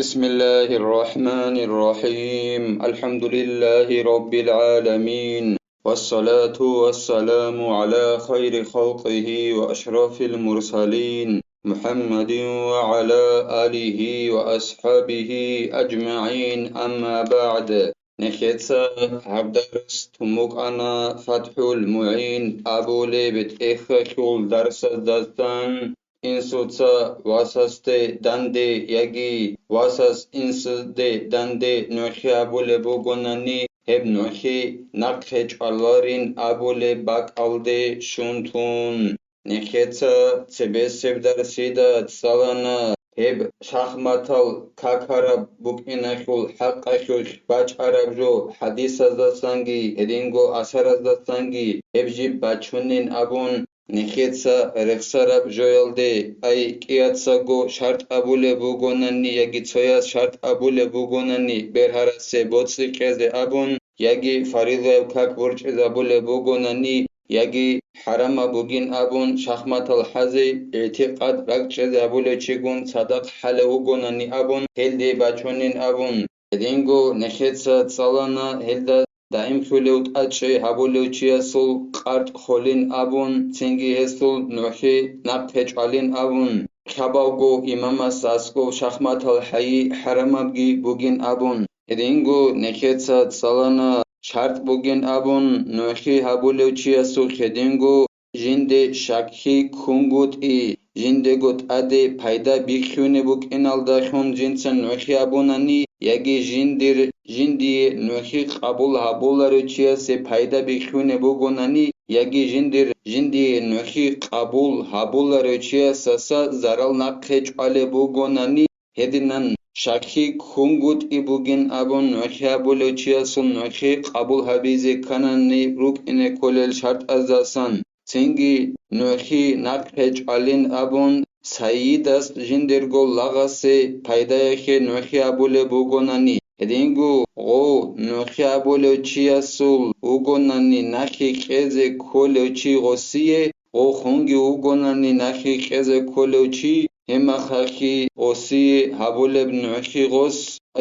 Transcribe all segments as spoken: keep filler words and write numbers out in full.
بسم الله الرحمن الرحيم. الحمد لله رب العالمين. والصلاة والسلام على خير خلقه وأشرف المرسلين محمد وعلى آله وأصحابه أجمعين. أما بعد. Нехеца гьаб дарс тумукъана ФатхӀул МугӀин абулеб тӀехьалъул дарсаздасан. Инсуца васасде данде яги васас инсуде данде нухӀи абулеб бугонани, гьеб нухӀи нахъе чӀваларин абулеб бакӀалде щун тун. Нехеца цебесеб дарсида цӀалана гьеб шахматал какараб букӀиналъул хӀакъалъулъ бачӀараб жо хӀадисаздасанги гьединго асараздасанги гьеб жиб бачунин абун, нехеца рехсараб жоялде, ай кӀияцаго шартӀ абулеб бугонани яги цояс шартӀ абулеб бугонани бергьарасе боцӀи кьезе абун, яги фаризаяб как борчӀизабулеб бугонани, яги хӀарамаб бугин абун шахматал хӀазе, игӀтикъад ракӀчӀезе гьабулев чигун цадахъ хӀалев вугонани абун, гьелде бачунин абун. Гьединго нехеца цӀалана гьелда даимлъулев тӀачӀи гьабулев чиясул къартӀ холин абун, цинги гьесул нухӀи нахъе чӀвалин абун, хабалго имамас аскӀов шахматал хӀайи хӀарамабги бугин абун. Гьединго нехеца цӀалана шартӀ бугин абун, нухӀи гьабулев чиясул гьединго жинде щакки ккунгутӀи, жиндего тӀаде пайда бихьунеб букӀиналдалъун жинца нухӀи абунани, яги жиндир, жиндие нухӀи къабул гьабуларев чиясе пайда бихьунеб бугонани, яги жиндир, жиндие нухӀи къабул гьабуларев чиясаса зарал нахъе чӀвалеб бугонани, гьединан щакки ккунгутӀи бугин абун нухӀи абулев чиясул нухӀи къабул гьабизе кканани рукӀине кколел шартӀаздасан, цинги нухӀи нахъе чӀвалин абун, сайидас жиндирго лагъасе пайдаялъе нухӀи абулеб бугонани, гьединго гъов нухӀи абулев чиясул вугонани нахъе кьезе кколев чи гъосие, гъов хунги вугонани нахъе кьезе кколев чи, гьеб мехалъги гъосие гьабулеб нухӀи гъос,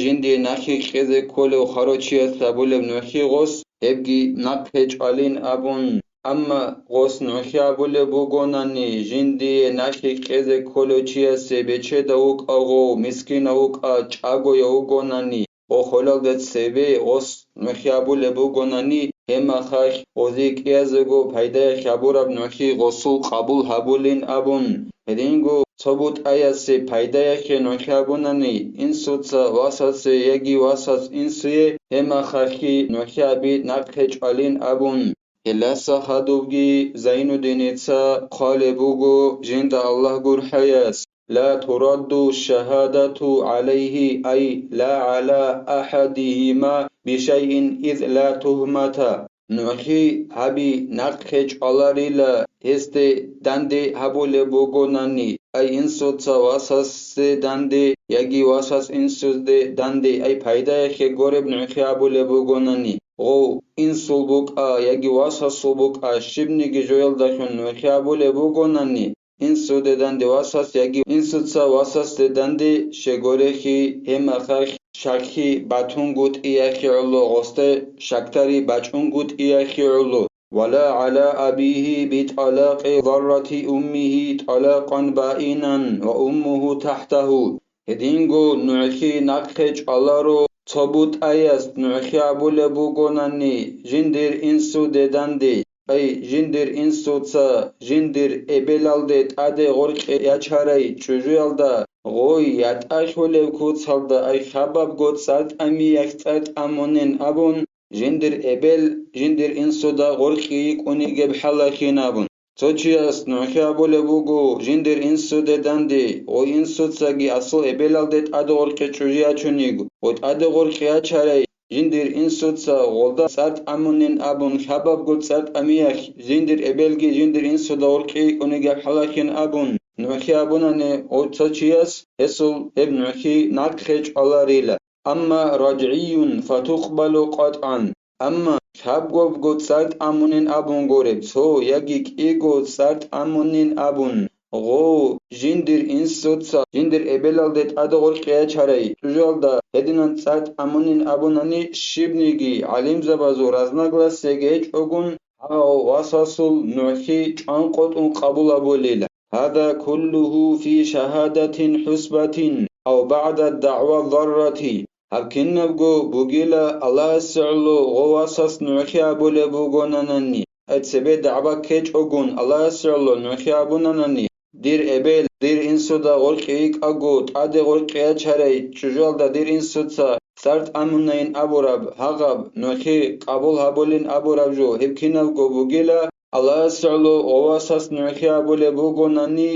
жиндие нахъе кьезе кколев хварав чияс гьабулеб нухӀи гъос, гьебги нахъе чӀвалин абун. Амма гъос нухӀи абулеб бугонани, жиндие нахъе кьезе кколев чиясе бечедав вукӀа гъов, мискинав вукӀа, чӀагояв вугонани, гъо холалда цебе гъос нухӀи абулеб бугонани, гьеб мехалъ гъозе кӀиязего пайдаялъ гьабураб нухӀи гъосул къабул гьабулин абун, гьединго цо бутӀаясе пайдаялъе нухӀи абунани, инсуца васасе яги васас инсуе гьеб мехалъги нухӀи аби нахъе чӀвалин абун. Гьелдаса хадубги Зайнуддиница хъвалеб буго жинда Аллагь гурхӀаяс: «Ла турадду шагьадату гӀалайгьи, ай ла гӀала ахӀадигьима бишайин, из ла тухмата». НухӀи гьаби нахъе чӀваларила гьесде данде гьабулеб бугонани, ай инсуца васасде данде яги васас инсузде данде, ай пайдаялъе гуреб нухӀи абулеб бугонани, гъов инсул букӀа яги васасул букӀа щибниги жоялдалъун нухӀи абулеб бугонани, инсуде данде васас яги инсуца васасде данде щегорехи, гьеб мехалъ щакки батунгутӀиялъе гӀоло гъосде щакдари бачӀунгутӀиялъе гӀоло. «Ва ла гӀала абигьи битӀалакъи заррати уммигьи тӀалакъан баинан ва уммугьу тахӀтагьу». Гьединго нухӀи нахъе чӀваларо цо бутӀаяс нухӀи абулеб бугонани жиндир инсуде данде, ай, жиндир инсуца жиндир эбелалде тӀаде гъоркье ячарай чӀужуялда, гъой ятӀа лъолеб куцалда, ай, хабабго цӀар тӀамиялъ цӀар тӀамунин абун, жиндир эбел жиндир инсуда гъоркье йикӀунигеб хӀалахин абун. Цо чияс нухӀи абулеб буго жиндир инсуде данде, гъой инсуцаги асул эбелалде тӀаде гъоркье чӀужу ячун йиго, гъой тӀаде гъоркье ячарай жиндир инсуца гъолда цӀар тӀамунин абун, хабабго цӀар тӀамиялъ жиндир эбелги жиндир инсуда гъоркье йикӀунигеб хӀалахин абун, нухӀи абунани гъой цо чияс, гьесул гьеб нухӀи нахъе чӀваларила. Амма ражгӀийюн фатукъбалу къатӀан. Амма лъабгобго цӀар тӀамунин абун гуреб, цо яги кӀиго цӀар тӀамунин абун, гъов жиндир инсуца жиндир эбелалде тӀаде гъоркье ячарай чӀужуялда гьединан цӀар тӀамунин абунани, щибниги гӀалимзабазул разногласиеги гьечӀогун, гьав васасул нугӀлъи чӀванкъотӀун къабул гьабулила. Гьада куллугьу фи шагьадатин хӀусбатин ав багӀда дагӀва заррати. Гьаб кинабго бугила Аллагьасе гӀоло гъов васас нугӀлъи абулеб бугонанани, ай цебе дагӀба ккечӀогун Аллагьасе гӀоло нугӀлъи абунанани, дир эбел, дир инсуда гъоркье йикӀаго, тӀаде гъоркье ячарай чӀужуялда дир инсуца цӀар тӀамунайин абураб гьагъаб нугӀлъи къабул гьабулин абураб жо гьеб кинабго бугила, Аллагьасе гӀоло гъов васас нугӀлъи абулеб бугонани,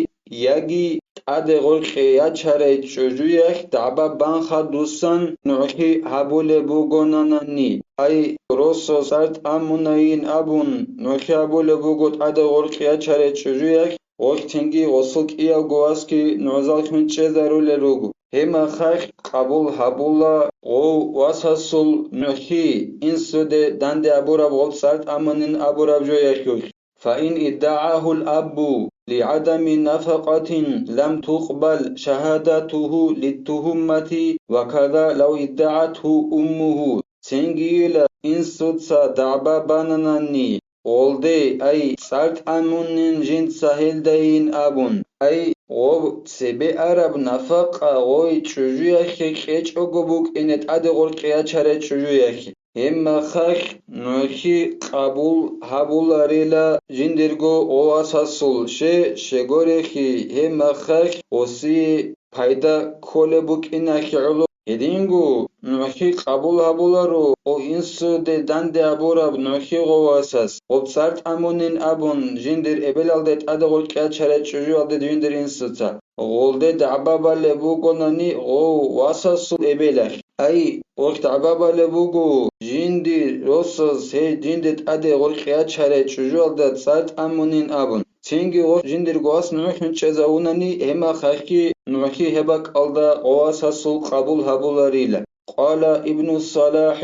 яги тӀаде гъоркье ячарай чӀужуялъ дагӀба бан хадусан нугӀлъи гьабулеб бугонанани, ай, росас цӀар тӀамунайин абун нугӀлъи гьабулеб буго тӀаде гъоркье ячарай чӀужуялъ, гъолъ цинги гъосул кӀиявго васги нугӀзал хӀун чӀезарулел руго. Гьеб мехалъ къабул гьабула гъов васасул нугӀлъи, инсуде данде абураб гъоб цӀар тӀамунин абураб жоялъулъ. فإن ادعاه الأب لعدم نفقة لم تقبل شهادته للتهمة وكذا لو ادعته أمه. Цингийила инсуца дагӀба бананани, гъолде, ай, цӀар тӀамунин жинца гьелдайин абун, ай, гъоб цебе араб нафакъа гъой чӀужуялъе кьечӀого букӀине тӀаде гъоркье ячарай чӀужуялъе. Гьеб мехалъ нугӀлъи къабул гьабуларила жиндирго гъов васасул, ще, щегорехи, гьеб мехалъ гъосие пайда кколеб букӀиналъе гӀоло. Гьединго нугӀлъи къабул гьабуларо гъов инсуде данде абураб нугӀлъи гъов васас, гъоб цӀар тӀамунин абун жиндир эбелалде тӀаде гъоркье ячарай чӀужуялде жиндир инсуца. Гъолде дагӀба балеб бугонани гъов васасул эбелалъ. Ай, гъолъ дагӀба балеб буго, жиндир росас гьей жинде тӀаде гъоркье ячарай чӀужуялда цӀар тӀамунин абун. Цинги гъолъ жиндирго вас нугӀлъун чӀезавунани, гьеб мехалъги нугӀлъи гьеб бакӀалда гъов васасул къабул гьабуларила. قال ابن الصلاح: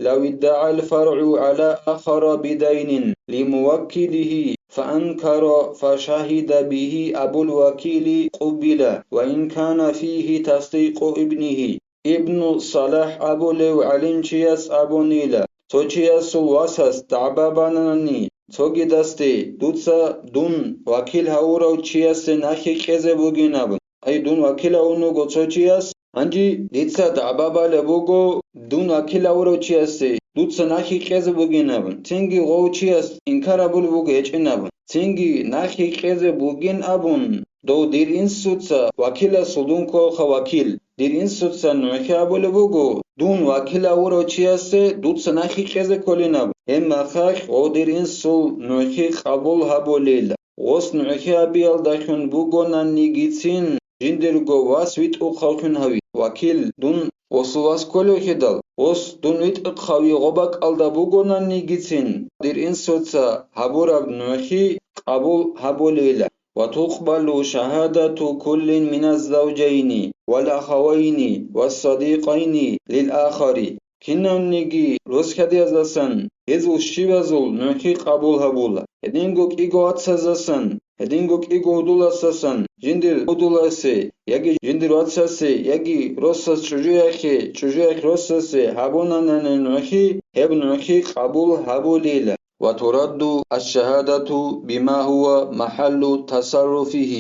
لو ادعى الفرع على آخر بدين لموكله فأنكر فشهد به أبو الوكيل قبل وإن كان فيه تصديق ابنه. Ибну Салахь абулев гӀалимчияс абунила, цо чиясул васас дагӀба бананани, цогидасде, дуца дун вакил гьавурав чиясе нахъе кьезе бугин абун. Ай, дун вакил гьавун вуго цо чияс, гьанже дица дагӀба балеб буго дун вакил гьавурав чиясе, дуца нахъе кьезе бугин абун. Цинги гъов чияс инкар гьабулеб буго гьечӀин абун. Цинги нахъе кьезе бугин абун, дов дир инсуца вакиласул дун кколха вакил. Дир инсуца нугӀлъи абулеб буго, дун вакил гьавурав чиясе дуца нахъе кьезе кколин абун. Гьеб мехалъ гъов дир инсул нугӀлъи къабул гьабулила. Гъос нугӀлъи гьабиялдалъун бугонанигицин, жиндирго вас витӀухъавлъун гьави, вакил, дун гъосул вас кколевлъидал, гъос дун витӀухъави гъоб бакӀалда бугонанигицин, дир инсуца гьабураб нугӀлъи къабул гьабулила. وتقبل شهادة كل من الزوجين والأخوين والصديقين للآخر. Кинавниги росхьадияздасан гьезул щивазул нугӀлъи къабул гьабула. Гьединго кӀиго вацаздасан, гьединго кӀиго гьудуласдасан, жиндир гьудуласе, яги жиндир вацасе, яги росас чӀужуялъе, чӀужуялъ росасе гьабунанани нугӀлъи, гьеб нугӀлъи къабул гьабулила. وترد الشهادة بما هو محل تصرفه.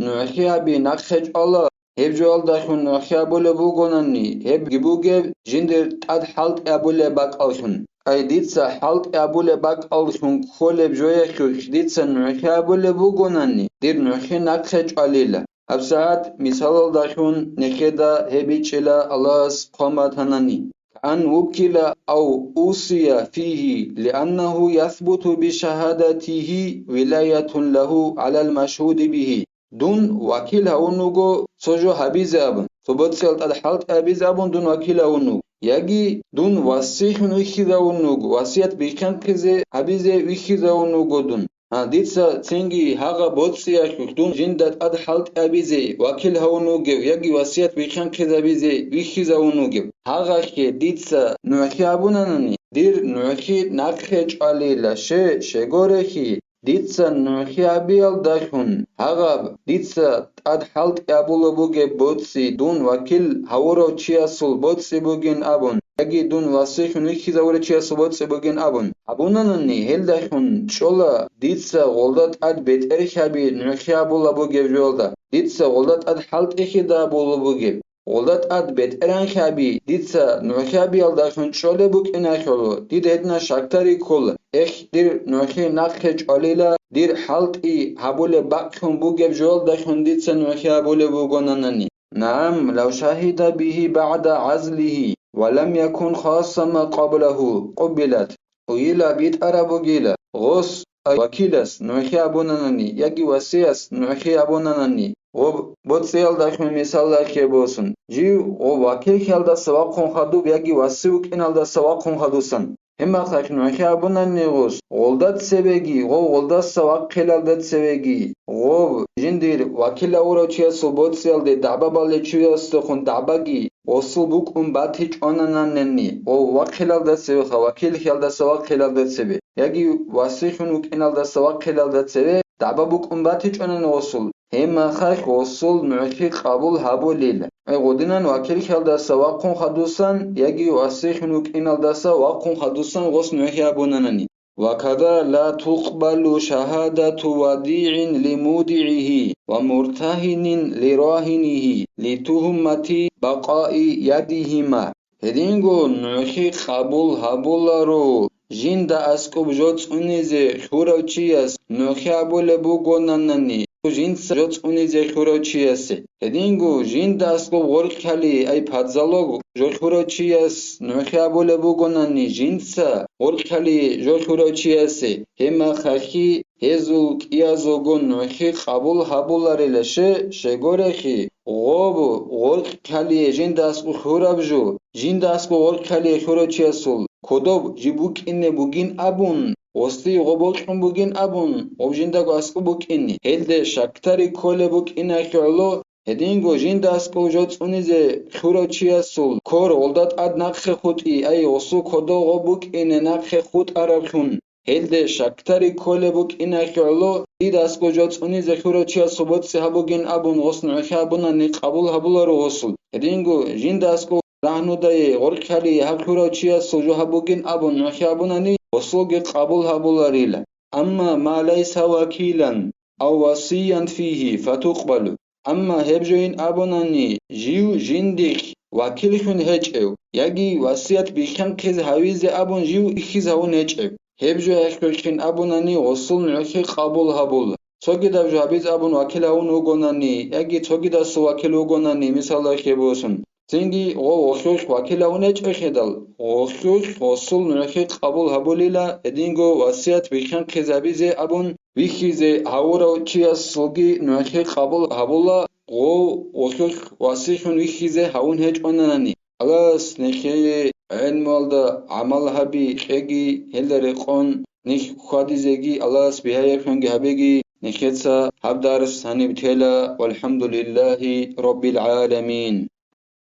НугӀлъи гьаби нахъе чӀвала, гьеб жоялдалъун нугӀлъи гьабулеб бугонани, гьебги бугеб жиндир тӀад хӀалтӀи гьабулеб бакӀаллъун. Ай, дица хӀалтӀи гьабулеб бакӀаллъун кколеб жоялъулъ дица нугӀлъи гьабулеб бугонани, дир нугӀлъи нахъе чӀвалила. ГьабсагӀат мисалалдалъун нехеда гьеб бичӀчӀила Аллагьас хъван батанани. كأن وكل أو أوصي فيه لأنه يثبت بشهادته ولاية له على المشهود به. Дун вакил гьавун вуго цо жо гьабизе абун, цо боцӀиял тӀад хӀалтӀи гьабизе абун дун вакил гьавун вуго. Яги дун василъун вихьизавун вуго, васият бихьанхъизе гьабизе вихьизавун вуго дун. А, дица цинги гьагъа боцӀиялъулъ дун жинда тӀад хӀалтӀи гьабизе вакил гьавун вугев яги васият бихьанхъизабизе вихьизавун вугев. Гьагъахъе дица нугӀлъи гьабунанани, дир нугӀлъи нахъе чӀвалила, ще, щегорехи, дица нугӀлъи гьабиялдалъун гьагъаб дица тӀад хӀалтӀи абулеб бугеб боцӀи дун вакил гьавурав чиясул боцӀи бугин абун, яги дун васихьун вихьизавурав чиясул боцӀи бугин абун гьабунанани, гьелдалъун чӀола дица гъолда тӀад бетӀерхьаби нугӀлъи гьабулеб бугеб жоялда, дица гъолда тӀад хӀалтӀи хьида абулеб бугеб. Гъолда тӀад бетӀерхьаби дица нугӀлъи гьабиялдалъун чӀолеб букӀиналъул, дида гьедина щакдари ккола, эх, дир нугӀлъи нахъе чӀвалила, дир хӀалтӀи гьабулеб бакӀлъун бугеб жоялдалъун дица нугӀлъи гьабулеб бугонанани. نعم، لو شهد به بعد عزله ولم يكن خاص ما قبله قبلت. Уйила битӀараб бугила, гъос, ай, вакилас нугӀлъи абунанани яги васияс нугӀлъи абунанани, гъоб боцӀиялдалъун мисаллахъе босун, жив гъоб вакилхьалдаса вахъун хадуб яги васи вукӀиналдаса вахъун хадусан. Гьебмехалъ нугӀлъи абунани гъос, гъолда цебеги, гъов гъолдаса вахъхьелалда цебеги, гъов жиндир вакил гьавурав чиясул боцӀиялде дагӀба балев чиясдехун дагӀбаги гъосул букӀун батичӀонананани, гъов вахъхьелалда цебеха, вакилхьалдаса вахъхьелалда цебе, яги васихьун вукӀиналдаса вахъхьелалда цебе дагӀба букӀун батичӀонани гъосул. Гьебмехалъ гъосул нугӀлъи къабул гьабулел. Гъодинан вакилхьалдаса вахъун хадусан яги васихьун вукӀиналдаса вахъун хадусан гъос нугӀлъи абунанани. وكذا لا تقبل شهادة وديع لمودعه ومرتهن لراهنه لتهمة بقاء يدهما. Гьединго нугӀлъи къабул гьабуларо, жинда аскӀоб жо цӀунизе хьурав чияс нугӀлъи абулеб бугонанани, жинца жо цӀунизе хьурав чиясе. Гьединго жинда аскӀоб гъоркьали, ай, подзалог жо хьурав чияс нугӀлъи абулеб бугонани, жинца гъоркьали жо хьурав чиясе, гьебмехалъги гьезул кӀиязулгун нугӀлъи къабул гьабуларила, ще, щегорехи, гъоб гъоркьалие жинда аскӀоб хьураб жо, жинда аскӀоб гъоркьалие хьурав чиясул кодоб жиб букӀине бугин абун, гъосие гъоб бокьун бугин абун, гъоб жиндаго аскӀоб букӀине, гьелде щакдари кколеб букӀиналъе гӀоло, гьединго жинда аскӀов жо цӀунизе хьурав чиясул кор гъолда тӀад нахъе хутӀи, ай, гъосул кодо гъоб букӀине нахъе хутӀараблъун, гьелде щакдари кколеб букӀиналъе гӀоло, дида аскӀов жо цӀунизе хьурав чиясул боцӀи гьабугин абун гъос нугӀлъи абунани къабул гьабуларо гъосул. Гьединго жинда аскӀов рагьнудае гъоркьали гьаб хьурав чиясул жо гьабугин абун нугӀлъи абунани гъосулги къабул гьабуларила. أما ما ليس وكيلا أو وصيا فيه فتقبل. Амма гьеб жоян абунани, жив жиндихъ вакиллъун гьечӀев, яги васият бихьанхъизе гьавизе абун жив ихьиз гьавун гьечӀев, гьеб жоялъулъин абунани гъосул нугӀлъи къабул гьабула. Цогидаб жо гьабиз абун вакил гьавун вугонани, яги цогидасул вакил вугонани, мисалда хебосун. Цинги гъов гъолъулъ вакил гьавун гьечӀохъидал, гъолъулъ гъосул нугӀлъи къабул гьабулила, гьединго васият бихьанхъизабизе абун, вихьизе гьавурав чиясулги нугӀлъи къабул гьабула, гъов гъолъулъ васихьун вихьизе гьавун гьечӀонанани. Аллагьас нехее гӀелмуялда гӀамал гьаби кьеги, гьелда рекъон нехь хьвадизеги Аллагьас бигьаябхӀунги гьабеги, нехеца гьаб дарс гьаниб тела, валхӀамдулиллагьи раббил гӀаламин.